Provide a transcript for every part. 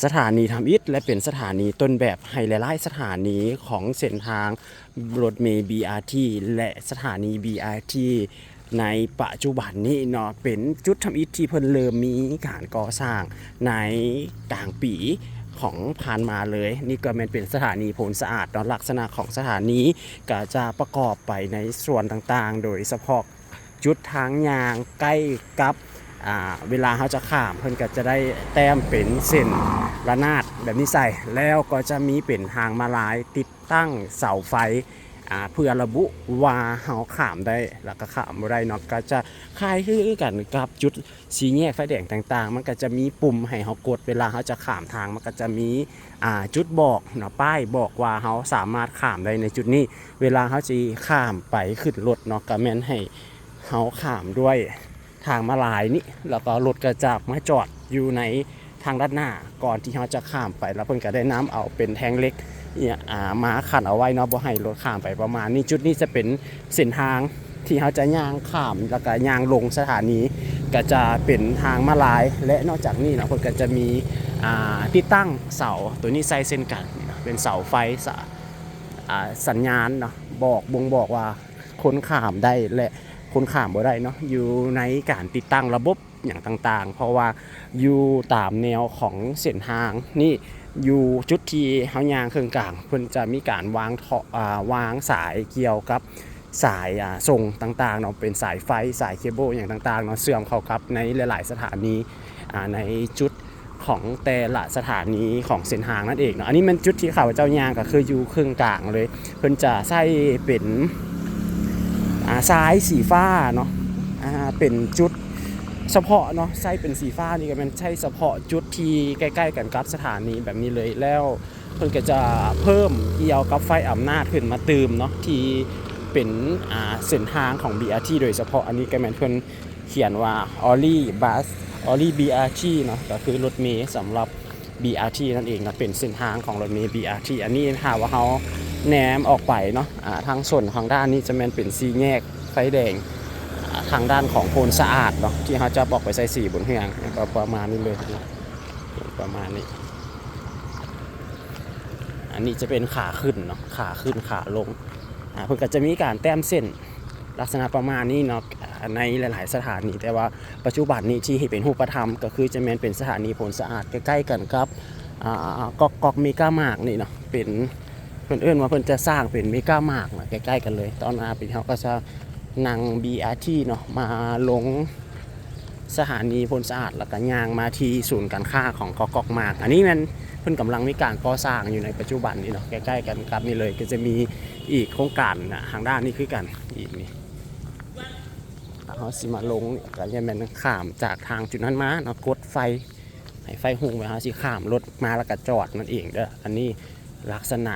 ສະຖານີທຳອິດ ແລະ ເປັນສະຖານີຕົ້ນແບບໃຫ້ຫຼາຍໆສະຖານີຂອງເສັ້ນທາງລົດເມ ບີອາທີ ແລະ ສະຖານີ ບີອາທີ ໃນປະຈຸບັນນີ້ເນາະ ເປັນຈຸດທຳອິດທີ່ເພິ່ນເລີ່ມມີການກໍ່ສ້າງໃນກາງປີຂອງຜ່ານມາເລີຍ. ນີ້ກໍແມ່ນເປັນສະຖານີໂພນສະອາດເນາະ. ລັກສະນະຂອງສະຖານີກໍຈະປະກອບໄປໃນສ່ວນຕ່າງໆ ໂດຍສະເພາະ ຈຸດທາງຍ່າງໃກ້ກັບ ອ່າ ເວລາເຮົາຈະຂ້າມ ເພິ່ນກໍຈະໄດ້ແຕ້ມເປັນເສັ້ນລະນາດແບບນີ້ໃສ່ ແລ້ວກໍຈະມີເປັນທາງມ້າລາຍ ຕິດຕັ້ງເສົາໄຟ ອ່າ ເພື່ອລະບຸວ່າເຮົາຂ້າມໄດ້ ແລ້ວກໍຂ້າມບໍ່ໄດ້ເນາະ. ກໍຈະຄ້າຍຄືກັນກັບຈຸດສີ່ແຍກໄຟແດງຕ່າງໆ ມັນກໍຈະມີປຸ່ມໃຫ້ເຮົາກົດ ເວລາເຮົາຈະຂ້າມທາງ ມັນກໍຈະມີ ອ່າ ຈຸດບອກເນາະ ປ້າຍບອກວ່າເຮົາສາມາດຂ້າມໄດ້ໃນຈຸດນີ້. ເວລາເຮົາຊິຂ້າມໄປຂຶ້ນລົດເນາະ ກໍແມ່ນໃຫ້ເຮົາຂ້າມດ້ວຍທາງມ້າລາຍນີ້ ແລ້ວກໍລົດກໍຈະມາຈອດຢູ່ໃນທາງດ້ານໜ້າ ກ່ອນທີ່ເຮົາຈະຂ້າມໄປ ແລ້ວເພິ່ນກໍໄດ້ນຳເອົາເປັນແທ່ງເຫຼັກ ອາ ມາຂັ້ນເອົາໄວ້ເນາະ ບໍ່ໃຫ້ລົດຂ້າມໄປປະມານນີ້. ຈຸດນີ້ຈະເປັນເສັ້ນທາງທີ່ເຮົາຈະຍ່າງຂ້າມ ແລ້ວກໍຍ່າງລົງສະຖານີ ກໍຈະເປັນທາງມ້າລາຍ ແລະ ນອກຈາກນີ້ເນາະ ເພິ່ນກໍຈະມີ ອ່າ ຕິດຕັ້ງເສົາຕົວນີ້ໃສ່ເຊັ່ນກັນ ເປັນເສົາໄຟ ສະ ອ່າ ສັນຍານເນາະ ບອກ ບົ່ງບອກວ່າຄົນຂ້າມໄດ້ ແລະ ຄົນຂ້າມບໍ່ໄດ້ເນາະ ຢູ່ໃນການຕິດຕັ້ງລະບົບຫຍັງຕ່າງໆ ເພາະວ່າຢູ່ຕາມແນວຂອງເສັ້ນທາງນີ້ ຢູ່ຈຸດທີ່ເຮົາຍ່າງເຄິ່ງກາງ ເພິ່ນຈະມີການວາງເທາະ ອ່າ ວາງສາຍກ່ຽວກັບສາຍ ອ່າ ສົ່ງຕ່າງໆເນາະ ເປັນສາຍໄຟ ສາຍເຄເບິ້ນຫຍັງຕ່າງໆເນາະ ເຊື່ອມເຂົ້າກັບໃນຫຼາຍໆສະຖານີ ອ່າ ໃນຈຸດ ຂອງແຕ່ລະສະຖານີຂອງເສັ້ນທາງນັ້ນເອງເນາະ. ອັນນີ້ແມ່ນຈຸດທີ່ຂ້າພະເຈົ້າຍ່າງ ກໍຄືຢູ່ເຄິ່ງກາງເລີຍ ເພິ່ນຈະໃຊ້ເປັນ ອ່າ ຊາຍສີຟ້າເນາະ ອ່າ ເປັນຈຸດສະເພາະເນາະ ໃຊ້ເປັນສີຟ້ານີ້ກໍແມ່ນໃຊ້ສະເພາະຈຸດທີ່ໃກ້ໆກັນກັບສະຖານີແບບນີ້ເລີຍ. ແລ້ວເພິ່ນກໍຈະເພີ່ມກ່ຽວກັບໄຟອຳນາດຂຶ້ນມາຕື່ມເນາະ ທີ່ເປັນ ອ່າ ເສັ້ນທາງຂອງ ບີອາທີ ໂດຍສະເພາະ. ອັນນີ້ກໍແມ່ນເພິ່ນ ຂຽນວ່າ Early Bus Early ບີອາທີ ເນາະ ກໍຄືລົດເມສຳລັບ ບີອາທີ ນັ້ນເອງເນາະ ເປັນເສັ້ນທາງຂອງລົດເມ ບີອາທີ. ອັນນີ້ຖ້າວ່າເຮົາແນມອອກໄປເນາະ ອ່າ ທາງໂຊນທາງດ້ານນີ້ຈະແມ່ນເປັນສີ່ແຍກໄຟແດງ ອ່າ ທາງດ້ານຂອງໂພນສະອາດເນາະ ທີ່ເຮົາຈະອອກໄປໃສ່ສີບົນເຮືອງ ກໍປະມານນີ້ເລີຍ ປະມານນີ້. ອັນນີ້ຈະເປັນຂາຂຶ້ນເນາະ ຂາຂຶ້ນ ຂາລົງ ອ່າ ເພິ່ນກໍຈະມີການແຕ້ມເສັ້ນ ລັກສະນະປະມານນີ້ເນາະ ໃນຫຼາຍໆສະຖານີ ແຕ່ວ່າປັດຈຸບັນນີ້ທີ່ເຫັນເປັນຮູບປະທຳ ກໍຄືຈະແມ່ນເປັນສະຖານີໂພນສະອາດ ໃກ້ໆກັນກັບ ອ່າ ກອກກອກເມກາມາກນີ້ເນາະ ເປັນ ເພິ່ນເອີ້ນວ່າເພິ່ນຈະສ້າງເປັນເມກາມາກນະ ໃກ້ໆກັນເລີຍ. ຕອນໜ້າປີເຮົາກໍຈະນັ່ງ ບີອາທີ ເນາະ ມາລົງ ສະຖານີໂພນສະອາດ ແລ້ວກໍຍ່າງມາທີ່ສູນການຄ້າຂອງກອກກອກມາກ. ອັນນີ້ແມ່ນເພິ່ນກຳລັງມີການກໍ່ສ້າງຢູ່ໃນປັດຈຸບັນນີ້ເນາະ ໃກ້ໆກັນກັບນີ້ເລີຍ ກໍຈະມີອີກໂຄງການນະ ທາງດ້ານນີ້ຄືກັນ ອີກນີ້ ຖ້າເຮົາຊິມາລົງນີ້ ກໍຈະແມ່ນຂ້າມຈາກທາງຈຸດນັ້ນມາເນາະ ກົດໄຟ ໃຫ້ໄຟຮຸ່ງໄວ້ ເຮົາຊິຂ້າມລົດມາ ແລ້ວກໍຈອດນັ້ນເອງເດີ. ອັນນີ້ ລັກສະນະ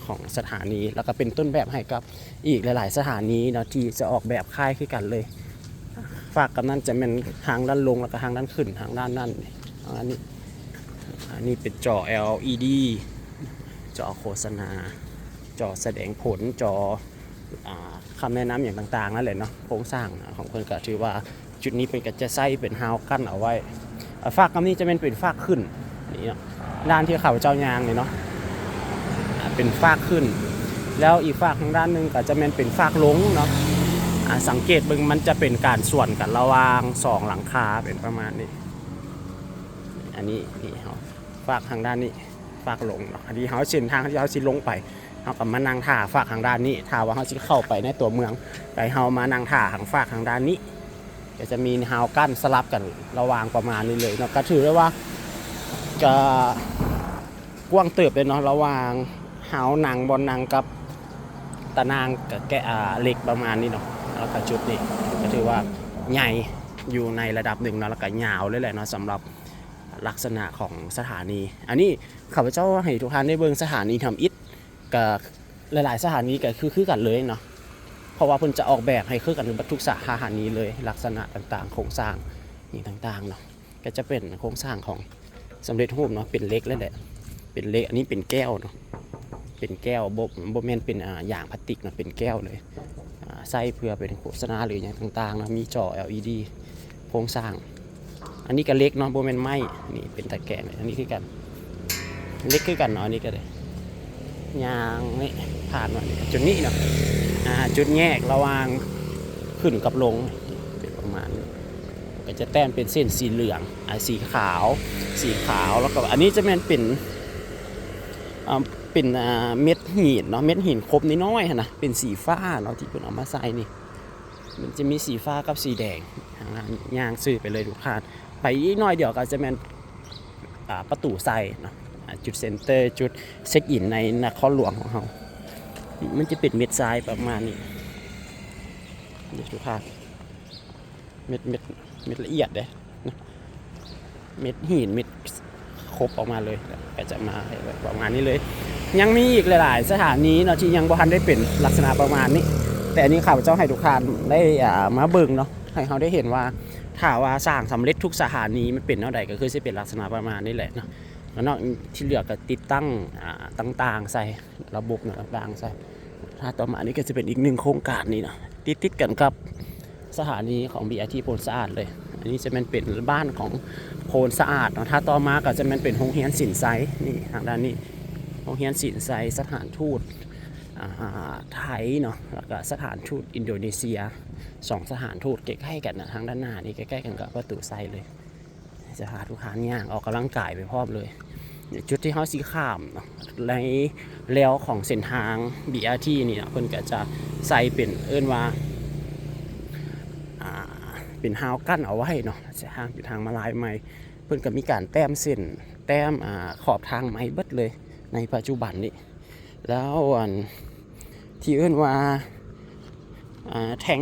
ຂອງສະຖານີ ແລ້ວກໍເປັນຕົ້ນແບບໃຫ້ກັບອີກຫຼາຍໆສະຖານີເນາະ ທີ່ຈະອອກແບບຄ້າຍຄືກັນເລີຍ. ຟາກກັບນັ້ນຈະແມ່ນທາງດ້ານລົງ ແລ້ວກໍທາງດ້ານຂຶ້ນ ທາງດ້ານນັ້ນ ອັນນີ້ ອັນນີ້ເປັນຈໍ ແອລອີດີ ຈໍໂຄສະນາ ຈໍສະແດງຜົນ ຈໍ ອ່າ ຄຳແນະນຳຫຍັງຕ່າງໆນັ້ນແຫຼະເນາະ. ໂຄງສ້າງຂອງເພິ່ນກໍຖືວ່າ ຈຸດນີ້ເພິ່ນກໍຈະໃຊ້ເປັນຮາວກັ້ນເອົາໄວ້. ອ່າ ຟາກກຳນີ້ຈະແມ່ນເປັນຟາກຂຶ້ນນີ້ເນາະ ດ້ານທີ່ຂ້າພະເຈົ້າຍ່າງນີ້ເນາະ ອ່າ ເປັນຟາກຂຶ້ນ ແລ້ວອີກຟາກທາງດ້ານໜຶ່ງກໍຈະແມ່ນເປັນຟາກລົງເນາະ. ອ່າ ສັງເກດເບິ່ງ ມັນຈະເປັນການສວນກັນລະຫວ່າງສອງຫຼັງຄາ ເປັນປະມານນີ້. ອັນນີ້ ນີ້ເຮົາ ຟາກທາງດ້ານນີ້ ຟາກລົງເນາະ. ອັນນີ້ເຮົາ ເສັ້ນທາງທີ່ເຮົາຊິລົງໄປ ເຮົາກໍມານັ່ງຖ້າຟາກທາງດ້ານນີ້ ຖ້າວ່າເຮົາຊິເຂົ້າໄປໃນຕົວເມືອງ ກໍໃຫ້ເຮົາມານັ່ງຖ້າທາງຟາກທາງດ້ານນີ້ ກໍຈະມີຮາວກັ້ນສະຫຼັບກັນລະຫວ່າງປະມານນີ້ເລີຍເນາະ. ກໍຖືໄດ້ວ່າ ກໍກວ້າງເຕີບເລີຍເນາະ ລະຫວ່າງຮາວນັ່ງ ບ່ອນນັ່ງກັບຕາໜ່າງ ກໍແກະ ອ່າ ເຫຼັກປະມານນີ້ເນາະ. ແລ້ວກໍຈຸດນີ້ກໍຖືວ່າໃຫຍ່ຢູ່ໃນລະດັບໜຶ່ງເນາະ ແລ້ວກໍຍາວເລີຍແຫຼະເນາະ ສຳລັບ ລັກສະນະຂອງສະຖານີ. ອັນນີ້ຂ້າພະເຈົ້າໃຫ້ທຸກທ່ານໄດ້ເບິ່ງສະຖານີທຳອິດ ກະຫຼາຍໆສະຖານີກະຄື ຄືກັນເລີຍເນາະ ເພາະວ່າເພິ່ນຈະອອກແບບໃຫ້ຄືກັນເບິດທຸກສະຖານີເລີຍ ລັກສະນະຕ່າງໆ ໂຄງສ້າງຫຍັງຕ່າງໆເນາະ. ກະຈະເປັນໂຄງສ້າງຂອງສຳເລັດຮູບເນາະ ເປັນເຫຼັກແລ້ວແຫຼະ ເປັນເຫຼັກ ອັນນີ້ເປັນແກ້ວເນາະ ເປັນແກ້ວ ບໍ່ ບໍ່ແມ່ນເປັນ ອ່າ ຢາງພລາສຕິກເນາະ ເປັນແກ້ວເລີຍ. ອ່າ ໃຊ້ເພື່ອເປັນໂຄສະນາ ຫຼື ຫຍັງຕ່າງໆເນາະ ມີຈໍ ແອລອີດີ ໂຄງສ້າງ. ອັນນີ້ກໍເຫຼັກເນາະ ບໍ່ແມ່ນໄມ້ ນີ້ເປັນຕະແກງ ອັນນີ້ຄືກັນ. ເລັກຄືກັນເນາະ ອັນນີ້ກໍໄດ້ ຍ່າງນີ້ ຜ່ານມານີ້ ຈຸດນີ້ເນາະ ອ່າ ຈຸດແຍກລະຫວ່າງຂຶ້ນກັບລົງ ເປັນປະມານນີ້ ກໍຈະແຕ້ມເປັນເສັ້ນສີເຫຼືອງ ອ່າ ສີຂາວ ສີຂາວ ແລ້ວກໍອັນນີ້ຈະແມ່ນເປັນ ອ່າ ເປັນ ອ່າ ເມັດຫີນເນາະ ເມັດຫີນຄົບນ້ອຍໆຫັ້ນນະ ເປັນສີຟ້າເນາະ ທີ່ເພິ່ນເອົາມາໃສ່ນີ້ ມັນຈະມີສີຟ້າກັບສີແດງ ທາງດ້ານຍ່າງຊື່ໄປເລີຍທຸກທ່ານ ໄປອີກໜ້ອຍດຽວກໍຈະແມ່ນ ອ່າ ປະຕູໄຊເນາະ ອ່າ ຈຸດເຊັນເຕີ ຈຸດເຊັກອິນໃນນະຄອນຫຼວງຂອງເຮົາ ມັນຈະເປັນເມັດຊາຍປະມານນີ້ ນີ້ທຸກທ່ານ ເມັດ ເມັດ ເມັດລະອຽດເດ້ ເມັດຫີນ ເມັດ ຄົບອອກມາເລີຍ ກໍຈະມາໃຫ້ປະມານນີ້ເລີຍ ຍັງມີອີກຫຼາຍໆສະຖານີເນາະ ທີ່ຍັງບໍ່ທັນໄດ້ເປັນລັກສະນະປະມານນີ້ ແຕ່ອັນນີ້ຂ້າພະເຈົ້າໃຫ້ທຸກທ່ານໄດ້ ອ່າ ມາເບິ່ງເນາະ ໃຫ້ເຮົາໄດ້ເຫັນວ່າ ຖ້າວ່າສ້າງສຳເລັດທຸກສະຖານີ ມັນເປັນແນວໃດ ກໍຄືຊິເປັນລັກສະນະປະມານນີ້ແຫຼະເນາະ ແລ້ວນອກທີ່ເຫຼືອກໍຕິດຕັ້ງ ອ່າ ຕ່າງໆໃສ່ ລະບົບເນາະ ຕ່າງໆໃສ່ ຖ້າຕໍ່ມານີ້ກໍຈະເປັນອີກໜຶ່ງໂຄງການນີ້ເນາະ ຕິດໆກັນກັບສະຖານີຂອງ ບີອາທີ ໂພນສະອາດເລີຍ ອັນນີ້ຈະແມ່ນເປັນບ້ານຂອງໂພນສະອາດເນາະ ຖ້າຕໍ່ມາກໍຈະແມ່ນເປັນໂຮງຮຽນສິນໄຊ ນີ້ທາງດ້ານນີ້ ໂຮງຮຽນສິນໄຊ ສະຖານທູດ ອ່າ ໄທເນາະ ແລ້ວກໍສະຖານທູດອິນໂດເນເຊຍ ສອງສະຖານທູດໃກ້ໆກັນນະ ທາງດ້ານໜ້ານີ້ໃກ້ໆກັນກັບປະຕູໄຊເລີຍ ຈະພາທຸກທ່ານຍ່າງອອກກຳລັງກາຍໄປພ້ອມເລີຍ ຈຸດທີ່ເຮົາຊິຂ້າມເນາະ ໃນແລວຂອງເສັ້ນທາງ ບີອາທີ ນີ້ເນາະ ເພິ່ນກໍຈະໃສ່ເປັນ ເອີ້ນວ່າ ອ່າ ເປັນຮາວກັ້ນເອົາໄວ້ເນາະ ເສັ້ນທາງ ເປັນທາງມາລາຍໃໝ່ ເພິ່ນກໍມີການແຕ້ມເສັ້ນ ແຕ້ມ ອ່າ ຂອບທາງໃໝ່ເບິດເລີຍໃນປັດຈຸບັນນີ້ ແລ້ວອັນທີ່ເອີ້ນວ່າ ອ່າ ແທ່ງ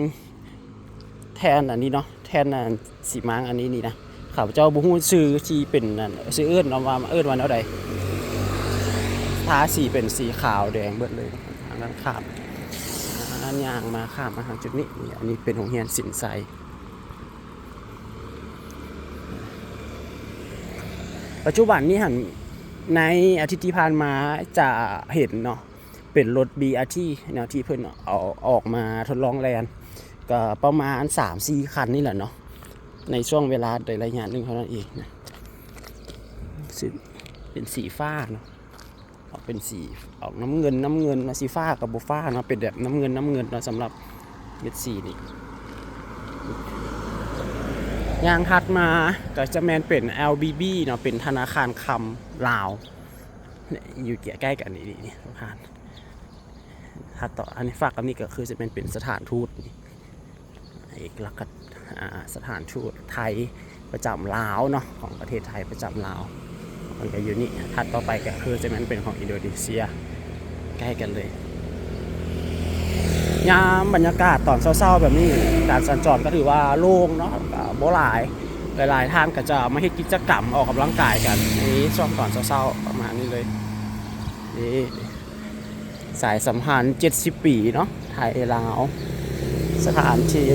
ແທ່ນອັນນີ້ເນາະ ແທ່ນອັນສີມາງອັນນີ້ນີ້ນະ ຂ້າພະເຈົ້າບໍ່ຮູ້ຊື່ທີ່ເປັນອັນ ຊື່ເອີ້ນເນາະວ່າ ເອີ້ນວ່າແນວໃດ ທາສີເປັນສີຂາວແດງເບິດເລີຍ ທາງດ້ານຂ້າມ ອ່າ ຍ່າງມາ ຂ້າມມາທາງຈຸດນີ້ ນີ້ ອັນນີ້ເປັນໂຮງຮຽນສິນໄຊ ປັດຈຸບັນນີ້ຫັ້ນ ໃນອາທິດທີ່ຜ່ານມາຈະເຫັນເນາະ ເປັນລົດ ບີອາທີ ເນາະ ທີ່ເພິ່ນເອົາອອກມາທົດລອງແລ່ນ ກໍປະມານສາມສີ່ຄັນນີ້ແຫຼະເນາະ ໃນຊ່ວງເວລາໃດໄລຍະໜຶ່ງເທົ່ານັ້ນເອງນະ ເປັນສີຟ້າເນາະ ອອກເປັນສີ ອອກນ້ຳເງິນ ນ້ຳເງິນເນາະ ສີຟ້າກໍບໍ່ຟ້າເນາະ ເປັນແບບນ້ຳເງິນ ນ້ຳເງິນເນາະ ສຳລັບເມັດສີນີ້ ຢ່າງຖັດມາກໍຈະແມ່ນເປັນ ແອລບີບີ ເນາະ ເປັນທະນາຄານຄຳລາວ ຢູ່ໃກ້ໆກັນນີ້ ນີ້ ນີ້ ທ່ານ ຖ້າຕໍ່ ອັນນີ້ ຟາກກັບນີ້ກໍຄືຈະແມ່ນເປັນສະຖານທູດ ເອກລັກ ອ່າ ສະຖານທູດໄທປະຈຳລາວເນາະ ຂອງປະເທດໄທປະຈຳລາວ ມັນກໍຢູ່ນີ້ ຖັດຕໍ່ໄປກໍຄືຈະແມ່ນເປັນຂອງອິນໂດເນເຊຍ ໃກ້ກັນເລີຍ ຍາມບັນຍາກາດຕອນເຊົ້າໆແບບນີ້ ການສັນຈອນກໍຖືວ່າໂລ່ງເນາະ ກໍບໍ່ຫຼາຍ ຫຼາຍໆທ່ານກໍຈະມາເຮັດກິດຈະກຳອອກກຳລັງກາຍກັນ ໃນຊ່ວງຕອນເຊົ້າໆ ປະມານນີ້ເລີຍ ນີ້ ສາຍສຳພັນເຈັດສິບປີເນາະ ໄທລາວ ສະຖານທີ່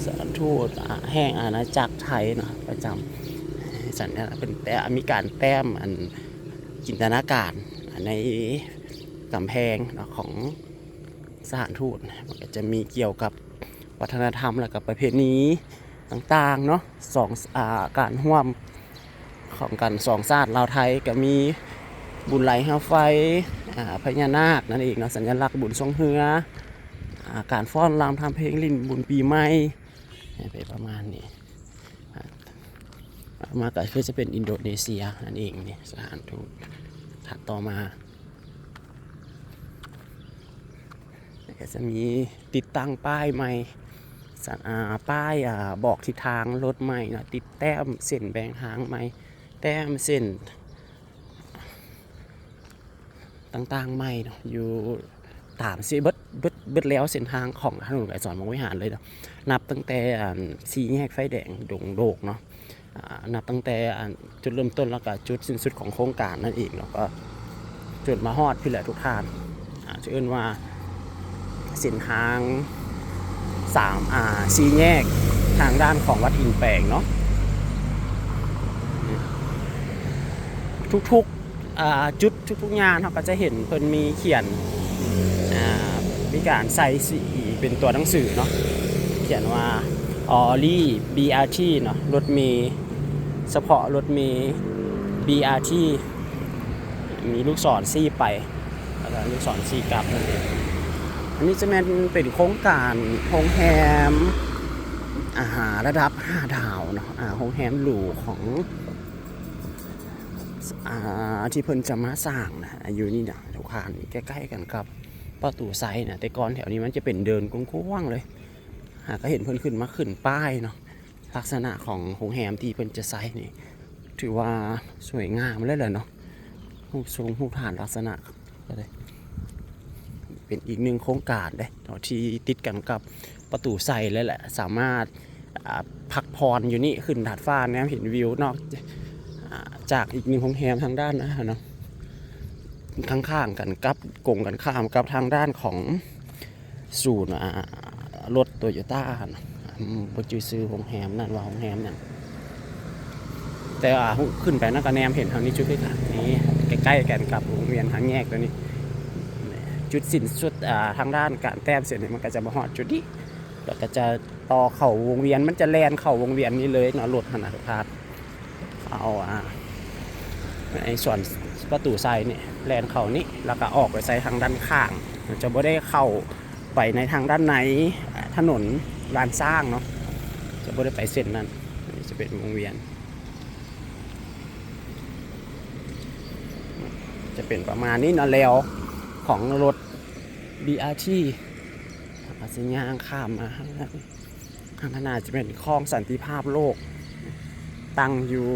ສະຖານທູດ ອ່າ ແຫ່ງອານາຈັກໄທເນາະ ປະຈຳ ສັນຍາລັກເປັນ ແຕ່ມີການແຕ້ມອັນຈິນຕະນາການໃນກຳແພງເນາະ ຂອງສະຖານທູດ ມັນກໍຈະມີກ່ຽວກັບ ວັດທະນະທຳ ແລ້ວກໍປະເພນີຕ່າງໆເນາະ ສອງ ອ່າ ການຮ່ວມຂອງກັນສອງຊາດລາວໄທ ກໍມີບຸນໄຫຼເຮືອໄຟ ອ່າ ພະຍານາກນັ້ນເອງເນາະ ສັນຍະລັກບຸນຊ່ວງເຮືອ ອ່າ ການຟ້ອນລຳທຳເພງຫຼິ້ນບຸນປີໃໝ່ ໄປປະມານນີ້ ອ່າ ມາກໍຄືຈະເປັນອິນໂດເນເຊຍນັ້ນເອງນີ້ ສະຖານທູດ ຖັດຕໍ່ມາ ກໍຈະມີຕິດຕັ້ງປ້າຍໃໝ່ ສະ ອ່າ ປ້າຍ ອ່າ ບອກທິດທາງລົດໃໝ່ເນາະ ຕິດແຕ້ມເສັ້ນແບ່ງທາງໃໝ່ ແຕ້ມເສັ້ນຕ່າງໆໃໝ່ເນາະ ຢູ່ຕາມຊິເບິດ ເບິດ ເບິດແລວເສັ້ນທາງຂອງຖະໜົນໄກສອນວົງວິຫານເລີຍເນາະ ນັບຕັ້ງແຕ່ ອັນ ສີ່ແຍກໄຟແດງດົງໂດກເນາະ ອ່າ ນັບຕັ້ງແຕ່ ອັນ ຈຸດເລີ່ມຕົ້ນ ແລ້ວກໍຈຸດສິ້ນສຸດຂອງໂຄງການນັ້ນເອງເນາະ ກໍຈົນມາຮອດພີ້ແຫຼະທຸກທ່ານ ອ່າ ຈະເອີ້ນວ່າເສັ້ນທາງສາມ ອ່າ ສີ່ແຍກທາງດ້ານຂອງວັດຫີນແປງເນາະ ທຸກໆ ອ່າ ຈຸດ ທຸກໆຍ່ານເຮົາກໍຈະເຫັນເພິ່ນມີຂຽນ ອ່າ ມີການໃສ່ສີເປັນຕົວໜັງສືເນາະ ຂຽນວ່າ ອໍລີ ບີອາທີ ເນາະ ລົດເມ ສະເພາະລົດເມ ບີອາທີ ມີລູກສອນຊີ້ໄປ ແລ້ວກໍລູກສອນຊີ້ກັບນັ້ນເອງ. ອັນນີ້ຈະແມ່ນເປັນໂຄງການໂຮງແຮມ ອາ ລະດັບຫ້າດາວເນາະ ອາ ໂຮງແຮມຫຼູຂອງ ອາ ທີ່ເພິ່ນຈະມາສ້າງນະ ຢູ່ນີ້ນະ ທຸກທ່ານ ໃກ້ໆກັນກັບປະຕູໄຊນະ. ແຕ່ກ່ອນແຖວນີ້ມັນຈະເປັນເດີ່ນກວ້າງໆເລີຍ ຫາກໍເຫັນເພິ່ນຂຶ້ນມາຂຶ້ນປ້າຍເນາະ. ລັກສະນະຂອງໂຮງແຮມທີ່ເພິ່ນຈະໃຊ້ນີ້ ຖືວ່າສວຍງາມເລີຍແຫຼະເນາະ ຮູບຊົງຮູບຖານລັກສະນະ ເປັນອີກໜຶ່ງໂຄງການເດ້ເນາະ ທີ່ຕິດກັນກັບປະຕູໄຊເລີຍແຫຼະ ສາມາດ ອາ ພັກຜ່ອນຢູ່ນີ້ ຂຶ້ນດາດຟ້າແນມເຫັນວິວນອກ ອາ ຈາກອີກໜຶ່ງໂຮງແຮມທາງດ້ານນັ້ນເນາະ ຂ້າງໆກັນກັບ ກົງກັນຂ້າມກັບທາງດ້ານຂອງ ສູນ ອາ ລົດໂຕໂຍຕ້ານະ ອາ ບໍ່ຈື່ຊື່ໂຮງແຮມນັ້ນວ່າໂຮງແຮມຫຍັງ ແຕ່ວ່າຂຶ້ນໄປນັ້ນກໍແນມເຫັນທາງນີ້ຈຸດຄືກັນ ນີ້ໃກ້ໆກັນກັບວົງວຽນທາງແຍກຕົວນີ້ ຈຸດສິ້ນສຸດ ອາ ທາງດ້ານການແຕ້ມເສັ້ນນີ້ ມັນກໍຈະມາຮອດຈຸດນີ້ ແລ້ວກໍຈະຕໍ່ເຂົ້າວົງວຽນ ມັນຈະແລ່ນເຂົ້າວົງວຽນນີ້ເລີຍເນາະ ລົດຫັ້ນນະ ທຸກທ່ານ. ເອົາ ອາ ໃນສວນປະຕູໄຊນີ້ ແລ່ນເຂົ້ານີ້ ແລ້ວກໍອອກໄປໃສ່ທາງດ້ານຂ້າງ ຈະບໍ່ໄດ້ເຂົ້າໄປໃນທາງດ້ານໃນ ອາ ຖະໜົນລານຊ້າງເນາະ ຈະບໍ່ໄດ້ໄປເສັ້ນນັ້ນ. ນີ້ຈະເປັນວົງວຽນ ຈະເປັນປະມານນີ້ເນາະ ແລວຂອງລົດບີອາທີ ອາດຈະຍ່າງຂ້າມມາທາງນັ້ນ ທາງດ້ານໜ້າຈະເປັນຄອງສັນຕິພາບໂລກ ຕັ້ງຢູ່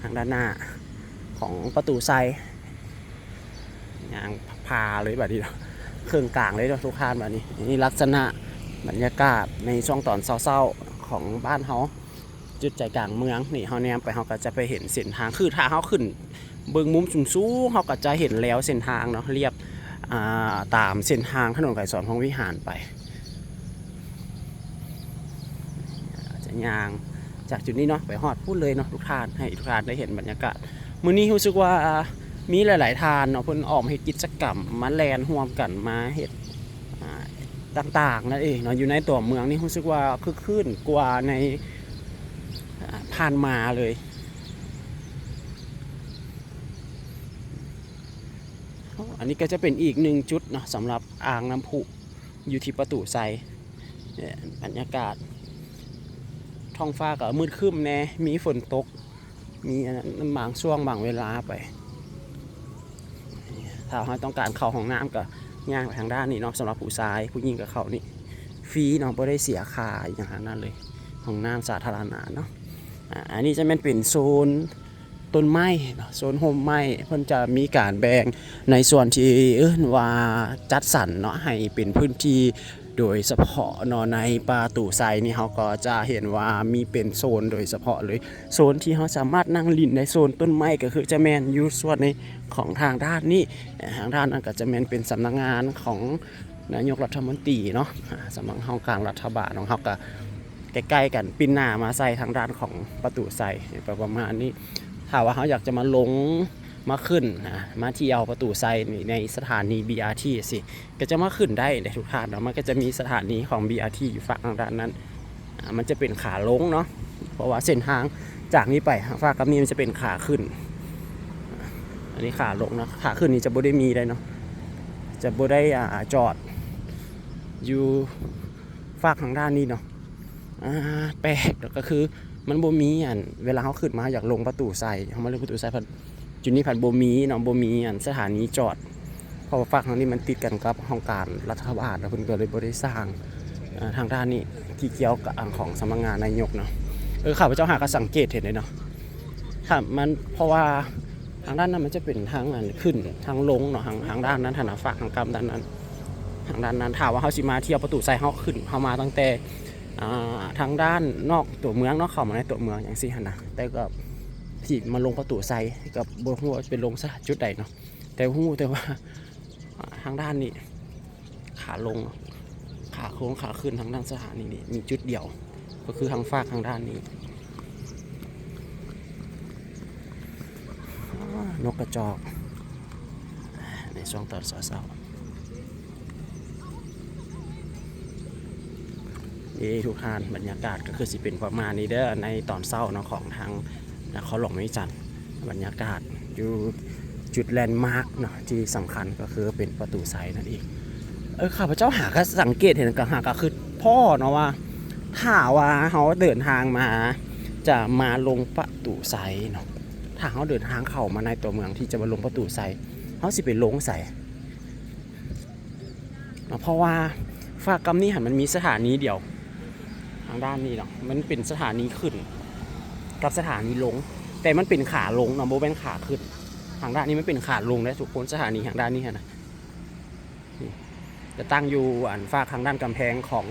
ທາງດ້ານໜ້າຂອງປະຕູໄຊ ຍ່າງຜ່າເລີຍບາດນີ້ເນາະ ເຄິ່ງກາງເລີຍເນາະ ທຸກທ່ານ. ບາດນີ້ ນີ້ລັກສະນະບັນຍາກາດໃນຊ່ວງຕອນເຊົ້າໆຂອງບ້ານເຮົາ ຈຸດໃຈກາງເມືອງນີ້ ເຮົາແນມໄປ ເຮົາກໍຈະໄປເຫັນເສັ້ນທາງ ຄືຖ້າເຮົາຂຶ້ນເບິ່ງມຸມສູງໆ ເຮົາກໍຈະເຫັນແລວເສັ້ນທາງເນາະ ລຽບ ອາ ຕາມເສັ້ນທາງຖະໜົນໄກສອນພົມວິຫານໄປ. ຈະຍ່າງຈາກຈຸດນີ້ເນາະ ໄປຮອດພຸ້ນເລີຍເນາະ ທຸກທ່ານ ໃຫ້ທຸກທ່ານໄດ້ເຫັນບັນຍາກາດ. ມື້ນີ້ຮູ້ສຶກວ່າມີຫຼາຍໆທ່ານເນາະ ເພິ່ນອອກມາເຮັດກິດຈະກຳ ມາແລ່ນຮ່ວມກັນ ມາເຮັດ ອາ ຕ່າງໆນັ້ນເອງເນາະ ຢູ່ໃນຕົວເມືອງນີ້ ຮູ້ສຶກວ່າຄຶກຄື້ນກວ່າໃນ ອາ ຜ່ານມາເລີຍ. ອັນນີ້ກໍຈະເປັນອີກໜຶ່ງຈຸດເນາະ ສຳລັບອ່າງນ້ຳພຸຢູ່ທີ່ປະຕູໄຊ. ບັນຍາກາດທ້ອງຟ້າກໍມືດຄຶ້ມແດ່ ມີຝົນຕົກ ມີອັນນັ້ນບາງຊ່ວງບາງເວລາໄປ. ຖ້າເຮົາຕ້ອງການເຂົ້າຫ້ອງນ້ຳກໍຍ່າງໄປທາງດ້ານນີ້ເນາະ ສຳລັບຜູ້ຊາຍ ຜູ້ຍິງກໍເຂົ້ານີ້ຟຣີເນາະ ບໍ່ໄດ້ເສຍຄ່າອີ່ຫຍັງທັງນັ້ນເລີຍ ຫ້ອງນ້ຳສາທາລະນະເນາະ. ອາ ອັນນີ້ຈະແມ່ນເປັນໂຊນຕົ້ນໄມ້ເນາະ ໂຊນຮົ່ມໄມ້ ເພິ່ນຈະມີການແບ່ງໃນສ່ວນທີ່ເອີ້ນວ່າຈັດສັນເນາະ ໃຫ້ເປັນພື້ນທີ່ ໂດຍສະເພາະເນາະ ໃນປະຕູໄຊນີ້ ເຮົາກໍຈະເຫັນວ່າມີເປັນໂຊນໂດຍສະເພາະເລີຍ ໂຊນທີ່ເຮົາສາມາດນັ່ງຫຼິ້ນໄດ້ ໂຊນຕົ້ນໄມ້ ກໍຄືຈະແມ່ນຢູ່ສ່ວນໃນຂອງທາງດ້ານນີ້ ທາງດ້ານນັ້ນກໍຈະແມ່ນເປັນສຳນັກງານຂອງນາຍົກລັດຖະມົນຕີເນາະ ສຳນັກງານຫ້ອງການລັດຖະບານຂອງເຮົາ ກໍໃກ້ໆກັນ ປິ່ນໜ້າມາໃສ່ທາງດ້ານຂອງປະຕູໄຊ ປະມານນີ້. ຖ້າວ່າເຮົາຢາກຈະມາລົງ ມາຂຶ້ນ ອາ ມາທ່ຽວປະຕູໄຊນີ້ ໃນສະຖານີບີອາທີຊີ້ ກໍຈະມາຂຶ້ນໄດ້ເດ້ທຸກທ່ານເນາະ ມັນກໍຈະມີສະຖານີຂອງບີອາທີຢູ່ຟາກທາງດ້ານນັ້ນ ອາ ມັນຈະເປັນຂາລົງເນາະ ເພາະວ່າເສັ້ນທາງຈາກນີ້ໄປຫາຟາກກັບນີ້ມັນຈະເປັນຂາຂຶ້ນ ອັນນີ້ຂາລົງເນາະ ຂາຂຶ້ນນີ້ຈະບໍ່ໄດ້ມີໄດ້ເນາະ ຈະບໍ່ໄດ້ ອາ ຈອດຢູ່ຟາກທາງດ້ານນີ້ເນາະ. ອາ ແປກກໍຄືມັນບໍ່ມີອັນ ເວລາເຮົາຂຶ້ນມາ ເຮົາຢາກລົງປະຕູໄຊ ເຮົາມາລົງປະຕູໄຊ ພັດ ຈຸດນີ້ພັດບໍ່ມີເນາະ ບໍ່ມີອັນສະຖານີຈອດ ເພາະວ່າຟາກທາງນີ້ມັນຕິດກັນກັບຫ້ອງການລັດຖະບານ ແລ້ວເພິ່ນກໍເລີຍບໍ່ໄດ້ສ້າງ. ອາ ທາງດ້ານນີ້ທີ່ກ່ຽວກັບອັນຂອງສຳນັກງານນາຍົກເນາະ ເອີ ຂ້າພະເຈົ້າຫາກໍສັງເກດເຫັນເດ້ເນາະ ຖ້າມັນ ເພາະວ່າທາງດ້ານນັ້ນມັນຈະເປັນທາງອັນຂຶ້ນທາງລົງເນາະ ທາງ ທາງດ້ານນັ້ນຫັ້ນນະ ຟາກທາງກ້າມດ້ານນັ້ນ ທາງດ້ານນັ້ນ ຖ້າວ່າເຮົາຊິມາທ່ຽວປະຕູໄຊ ເຮົາຂຶ້ນ ເຮົາມາຕັ້ງແຕ່ ອ່າ ທາງດ້ານນອກຕົວເມືອງເນາະ ເຂົ້າມາໃນຕົວເມືອງຈັ່ງຊີ້ຫັ້ນນະ ແຕ່ກໍຊິມາລົງປະຕູໄຊ ກໍບໍ່ຮູ້ວ່າໄປລົງສະຖານຈຸດໃດເນາະ ແຕ່ຮູ້ແຕ່ວ່າ ອ່າ ທາງດ້ານນີ້ ຂາລົງ ຂາລົງ ຂາຂຶ້ນທາງດ້ານສະຖານີນີ້ມີຈຸດດຽວ ກໍຄືທາງຟາກທາງດ້ານນີ້. ອ່າ ນົກກະຈອກ ໃນຊ່ວງຕອນເຊົ້າໆ ເອີ ທຸກທ່ານ ບັນຍາກາດກໍຄືຊິເປັນປະມານນີ້ເດີ ໃນຕອນເຊົ້າເນາະ ຂອງທາງນະຄອນຫຼວງວຽງຈັນ. ບັນຍາກາດຢູ່ຈຸດແລນມາກເນາະ ທີ່ສຳຄັນກໍຄືເປັນປະຕູໄຊນັ້ນເອງ. ເອີ ຂ້າພະເຈົ້າຫາກໍສັງເກດເຫັນ ກໍຫາກໍຄືພໍ້ເນາະວ່າ ຖ້າວ່າເຮົາເດີນທາງມາ ຈະມາລົງປະຕູໄຊເນາະ, ຖ້າເຮົາເດີນທາງເຂົ້າມາໃນຕົວເມືອງທີ່ຈະມາລົງປະຕູໄຊ ເຮົາຊິໄປລົງໃສ? ເນາະ ເພາະວ່າຟາກກຳນີ້ຫັ້ນ ມັນມີສະຖານີດຽວ ທາງດ້ານນີ້ເນາະ, ມັນເປັນສະຖານີຂຶ້ນກັບສະຖານີລົງ, ແຕ່ມັນເປັນຂາລົງເນາະ ບໍ່ແມ່ນຂາຂຶ້ນ. ທາງດ້ານນີ້ມັນເປັນຂາລົງເດ້ທຸກຄົນ, ສະຖານີທາງດ້ານນີ້ຫັ້ນນະ ນີ້ ຈະຕັ້ງຢູ່ອັນຟາກທາງດ້ານກຳແພງຂອງ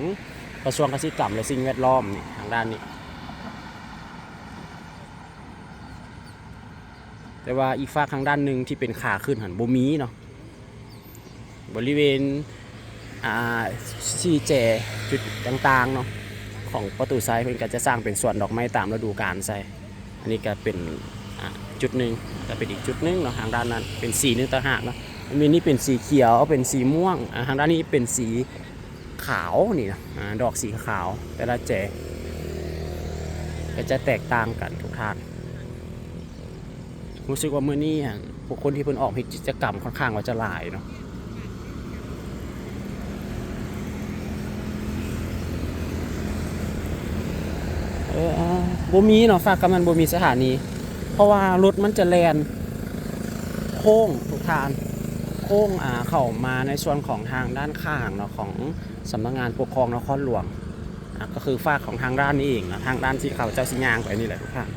ກະຊວງກະສິກຳ ແລະ ສິ່ງແວດລ້ອມນີ້ ທາງດ້ານນີ້. ແຕ່ວ່າອີກຟາກທາງດ້ານໜຶ່ງທີ່ເປັນຂາຂຶ້ນຫັ້ນບໍ່ມີເນາະ. ບໍລິເວນ ອ່າ ສີ່ແຈຈຸດຕ່າງໆເນາະ ຂອງປະຕູໄຊ ເພິ່ນກໍຈະສ້າງເປັນສວນດອກໄມ້ຕາມລະດູການໃສ່. ອັນນີ້ກໍເປັນ ອ່າ ຈຸດໜຶ່ງ, ກໍເປັນອີກຈຸດໜຶ່ງເນາະ. ທາງດ້ານນັ້ນເປັນສີໜຶ່ງຕ່າງຫາກເນາະ, ອັນນີ້ເປັນສີຂຽວ ເປັນສີມ່ວງ, ອ່າ ທາງດ້ານນີ້ເປັນສີຂາວນີ້ນະ, ອ່າ ດອກສີຂາວ ແຕ່ລະແຈກໍຈະແຕກຕ່າງກັນທຸກທ່ານ. ຮູ້ສຶກວ່າມື້ນີ້ຫັ້ນ ຜູ້ຄົນທີ່ເພິ່ນອອກເຮັດກິດຈະກຳຂ້ອນຂ້າງວ່າຈະຫຼາຍເນາະ. ເອີ ບໍ່ມີເນາະ, ຟາກກຳນັ້ນບໍ່ມີສະຖານີ ເພາະວ່າລົດມັນຈະແລ່ນໂຄ້ງທຸກທ່ານ, ໂຄ້ງ ອ່າ ເຂົ້າມາໃນສ່ວນຂອງທາງດ້ານຂ້າງເນາະ ຂອງສຳນັກງານປົກຄອງນະຄອນຫຼວງ. ອ່າ ກໍຄືຟາກຂອງທາງດ້ານນີ້ເອງນະ, ທາງດ້ານທີ່ເຂົາເຈົ້າຊິຍ່າງໄປນີ້ແຫຼະທຸກທ່ານ.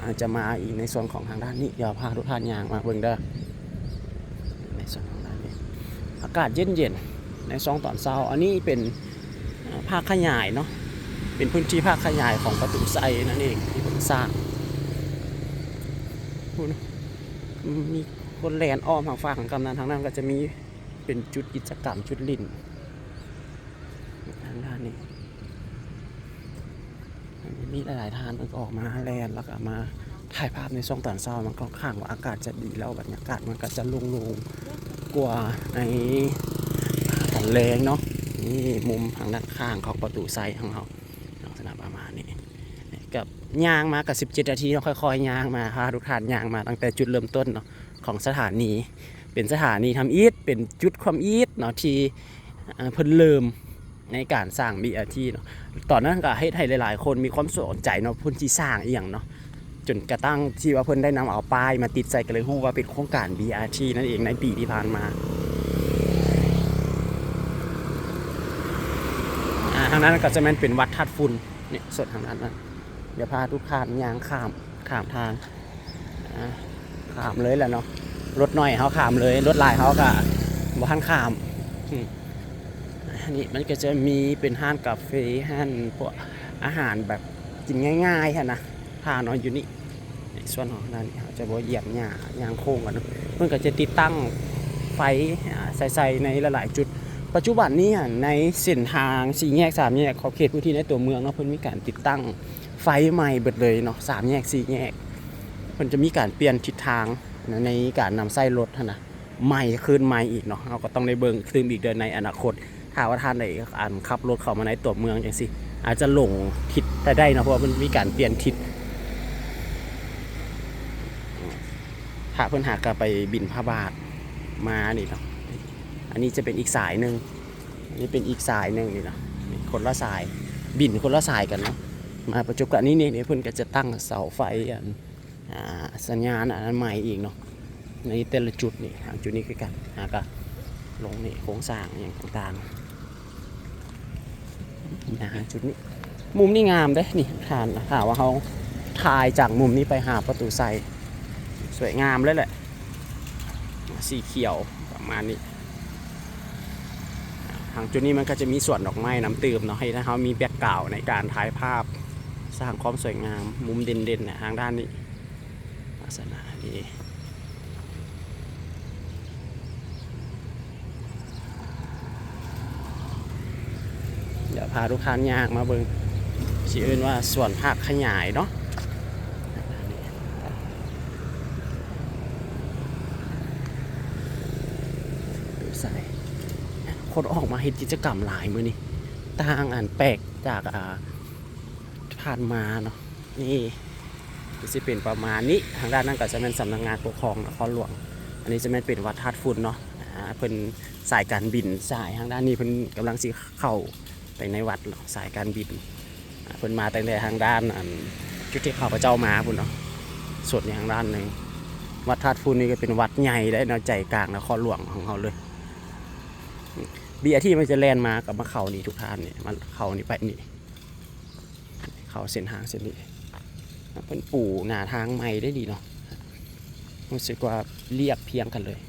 ອາດຈະມາອີກໃນສ່ວນຂອງທາງດ້ານນີ້, ດຽວພາທຸກທ່ານຍ່າງມາເບິ່ງເດີ ໃນສ່ວນຂອງດ້ານນີ້. ອາກາດເຢັນໆ ໃນຊ່ວງຕອນເຊົ້າ. ອັນນີ້ເປັນ ອາ ພາກຂະຫຍາຍເນາະ, ເປັນພື້ນທີ່ພາກຂະຫຍາຍຂອງປະຕູໄຊນັ້ນເອງ ທີ່ເພິ່ນສ້າງ. ພຸ້ນ ມີຄົນແລ່ນອ້ອມທາງຟາກທາງກຳນັ້ນ, ທາງນັ້ນກໍຈະມີເປັນຈຸດກິດຈະກຳ ຈຸດຫຼິ້ນ. ທາງດ້ານນີ້ມີຫຼາຍໆທ່ານເພິ່ນກໍອອກມາແລ່ນ ແລ້ວກໍມາຖ່າຍພາບໃນຊ່ວງຕອນເຊົ້າ. ມັນກໍຂ້າງວ່າອາກາດຈະດີ ແລ້ວບັນຍາກາດມັນກໍຈະໂລ່ງໆກວ່າໃນຕອນແລງເນາະ. ນີ້ມຸມທາງດ້ານຂ້າງຂອງປະຕູໄຊຂອງເຮົາ ລັກສະນະປະມານນີ້. ກັບຍ່າງມາກໍສິບເຈັດນາທີເນາະ, ຄ່ອຍໆຍ່າງມາ ພາທຸກທ່ານຍ່າງມາຕັ້ງແຕ່ຈຸດເລີ່ມຕົ້ນເນາະ ຂອງສະຖານີ. ເປັນສະຖານີທຳອິດ ເປັນຈຸດທຳອິດເນາະ ທີ່ ເອີ ເພິ່ນເລີ່ມໃນການສ້າງ ບີ ອາ ທີ ເນາະ. ຕອນນັ້ນກໍເຮັດໃຫ້ຫຼາຍໆຄົນມີຄວາມສົນໃຈເນາະ ເພິ່ນຊິສ້າງອີ່ຫຍັງເນາະ, ຈົນກະທັ້ງທີ່ວ່າເພິ່ນໄດ້ນຳເອົາປ້າຍມາຕິດໃສ່ ກໍເລີຍຮູ້ວ່າເປັນໂຄງການ ບີ ອາ ທີ ນັ້ນເອງ ໃນປີທີ່ຜ່ານມາ. ອາ ທາງນັ້ນກໍຈະແມ່ນເປັນວັດທາດຝຸ່ນ ນີ້ ສ່ວນທາງດ້ານນັ້ນ. ດຽວພາທຸກທ່ານຍ່າງຂ້າມ ຂ້າມທາງ ອ່າ ຂ້າມເລີຍແຫຼະເນາະ. ລົດໜ້ອຍເຮົາຂ້າມເລີຍ, ລົດຫຼາຍເຮົາກະບໍ່ທັນຂ້າມ. ອືມ ນີ້ມັນກະຈະມີເປັນຮ້ານກາເຟ ຮ້ານພວກອາຫານແບບກິນງ່າຍໆຫັ້ນນະ ຖ້າເນາະ ຢູ່ນີ້. ໃນສ່ວນຂອງຮ້ານນີ້ເຮົາຈະບໍ່ຢຽບຫຍ້າ ຍ່າງໂຄ້ງກັນເນາະ. ເພິ່ນກະຈະຕິດຕັ້ງໄຟ ອາ ໃສ່ໆໃນຫຼາຍໆຈຸດ. ປັດຈຸບັນນີ້ຫັ້ນ ໃນເສັ້ນທາງສີ່ແຍກ ສາມແຍກ ຂອບເຂດພື້ນທີ່ໃນຕົວເມືອງເນາະ ເພິ່ນມີການຕິດຕັ້ງ ໄຟໃໝ່ເບິດເລີຍເນາະ, ສາມແຍກ ສີ່ແຍກ ເພິ່ນຈະມີການປ່ຽນທິດທາງໃນການນຳໃຊ້ລົດຫັ້ນນະ ໃໝ່ ຄືນໃໝ່ອີກເນາະ. ເຮົາກໍຕ້ອງໄດ້ເບິ່ງຕື່ມອີກເດີ ໃນອະນາຄົດ ຖ້າວ່າທ່ານໃດ ອັນ ຂັບລົດເຂົ້າມາໃນຕົວເມືອງຈັ່ງຊີ້ ອາດຈະຫຼົງທິດໄປໄດ້ເນາະ, ເພາະວ່າມັນມີການປ່ຽນທິດ. ພະເພິ່ນຫາກໍໄປບິນພະບາດມານີ້ເນາະ. ອັນນີ້ຈະເປັນອີກສາຍໜຶ່ງ ອັນນີ້ເປັນອີກສາຍໜຶ່ງນີ້ເນາະ, ນີ້ຄົນລະສາຍ ບິນຄົນລະສາຍກັນເນາະ. ມາປະຈົບກັນນີ້ ນີ້ ນີ້ເພິ່ນກໍຈະຕັ້ງເສົາໄຟ ອັນ ອ່າ ສັນຍານອັນໃໝ່ອີກເນາະ ໃນແຕ່ລະຈຸດນີ້. ທາງຈຸດນີ້ຄືກັນ ຫາກະລົງນີ້ ໂຄງສ້າງຫຍັງຕ່າງໆ ນະ ຈຸດນີ້. ມຸມນີ້ງາມເດ້ນີ້ທ່ານ, ຖ້າວ່າເຮົາຖ່າຍຈາກມຸມນີ້ໄປຫາປະຕູໄຊ ສວຍງາມເລີຍແຫຼະ ສີຂຽວປະມານນີ້. ທາງຈຸດນີ້ມັນກໍຈະມີສວນດອກໄມ້ນຳຕື່ມເນາະ, ໃຫ້ເຮົາມີແບັກກຣາວໃນການຖ່າຍພາບ ສ້າງຄວາມສວຍງາມ ມຸມເດັ່ນໆນະ ທາງດ້ານນີ້ ລັກສະນະນີ້. ດຽວພາທຸກທ່ານຍ່າງມາເບິ່ງ ຊິເອີ້ນວ່າສວນພາກຂະຫຍາຍເນາະ. ຄົນອອກມາເຮັດກິດຈະກຳຫຼາຍມື້ນີ້ ຕ່າງອັນແປກຈາກ ອ່າ ຜ່ານມາເນາະ. ນີ້ ກໍຊິເປັນປະມານນີ້. ທາງດ້ານນັ້ນກໍຈະແມ່ນສຳນັກງານປົກຄອງນະຄອນຫຼວງ. ອັນນີ້ຈະແມ່ນເປັນວັດທາດຝຸ່ນເນາະ. ອາ ເພິ່ນ ສາຍການບິນ ສາຍທາງດ້ານນີ້ເພິ່ນກຳລັງຊິເຂົ້າໄປໃນວັດເນາະ ສາຍການບິນ. ອາ ເພິ່ນມາຕັ້ງແຕ່ທາງດ້ານ ອັນ ຈຸດທີ່ຂ້າພະເຈົ້າມາພຸ້ນເນາະ ສົດນີ້ທາງດ້ານໜຶ່ງ. ວັດທາດຝຸ່ນນີ້ກໍເປັນວັດໃຫຍ່ເດ້ເນາະ ໃຈກາງນະຄອນຫຼວງຂອງເຮົາເລີຍ. ບີອາທີມັນຈະແລ່ນມາ ກໍມາເຂົ້ານີ້ທຸກທ່ານນີ້ ມາເຂົ້ານີ້ໄປນີ້ ເຂົ້າເສັ້ນທາງເສັ້ນນີ້. ເພິ່ນປູໜ້າທາງໃໝ່ໄດ້ດີເນາະ ຮູ້ສຶກວ່າລຽບພຽງກັນເລີຍ.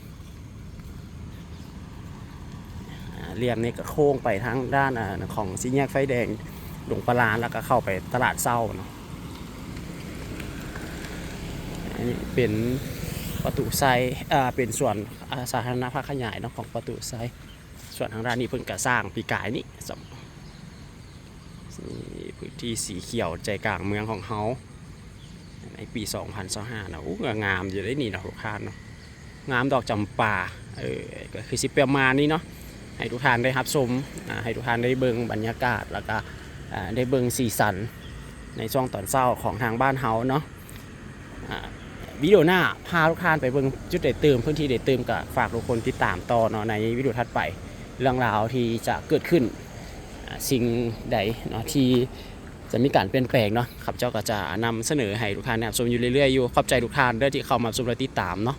ອາ ລຽບນີ້ກໍໂຄ້ງໄປທາງດ້ານ ອາ ຂອງສີ່ແຍກໄຟແດງດົງປະລານ ແລ້ວກໍເຂົ້າໄປຕະຫຼາດເຊົ້າເນາະ. ອັນນີ້ເປັນປະຕູໄຊ ອາ ເປັນສວນ ອາ ສາທາລະນະພາກຂະຫຍາຍເນາະ ຂອງປະຕູໄຊ. ສ່ວນທາງດ້ານນີ້ເພິ່ນກໍສ້າງປີກາຍນີ້ ນີ້ພື້ນທີ່ສີຂຽວໃຈກາງເມືອງຂອງເຮົາ ໃນປີສອງພັນຊາວຫ້ານະ. ໂອ້ ກໍງາມຢູ່ເດ້ນີ້ເນາະ ທຸກທ່ານເນາະ ງາມດອກຈຳປາ. ເອີ ກໍຄືຊິປະມານນີ້ເນາະ ໃຫ້ທຸກທ່ານໄດ້ຮັບຊົມ ອາ ໃຫ້ທຸກທ່ານໄດ້ເບິ່ງບັນຍາກາດ ແລ້ວກໍ ອາ ໄດ້ເບິ່ງສີສັນໃນຊ່ວງຕອນເຊົ້າຂອງທາງບ້ານເຮົາເນາະ. ອາ ວິດີໂອໜ້າພາທຸກທ່ານໄປເບິ່ງຈຸດໃດຕື່ມ ພື້ນທີ່ໃດຕື່ມ ກໍຝາກທຸກຄົນຕິດຕາມຕໍ່ເນາະ ໃນວິດີໂອຖັດໄປ ເລື່ອງລາວທີ່ຈະເກີດຂຶ້ນ ອາ ສິ່ງໃດເນາະທີ່ຈະມີການປ່ຽນແປງເນາະ ຂ້າພະເຈົ້າກໍຈະນຳສະເໜີໃຫ້ທຸກທ່ານໄດ້ຮັບຊົມຢູ່ເລື້ອຍໆຢູ່. ຂອບໃຈທຸກທ່ານເດີທີ່ເຂົ້າມາຊົມ ແລະ ຕິດຕາມເນາະ.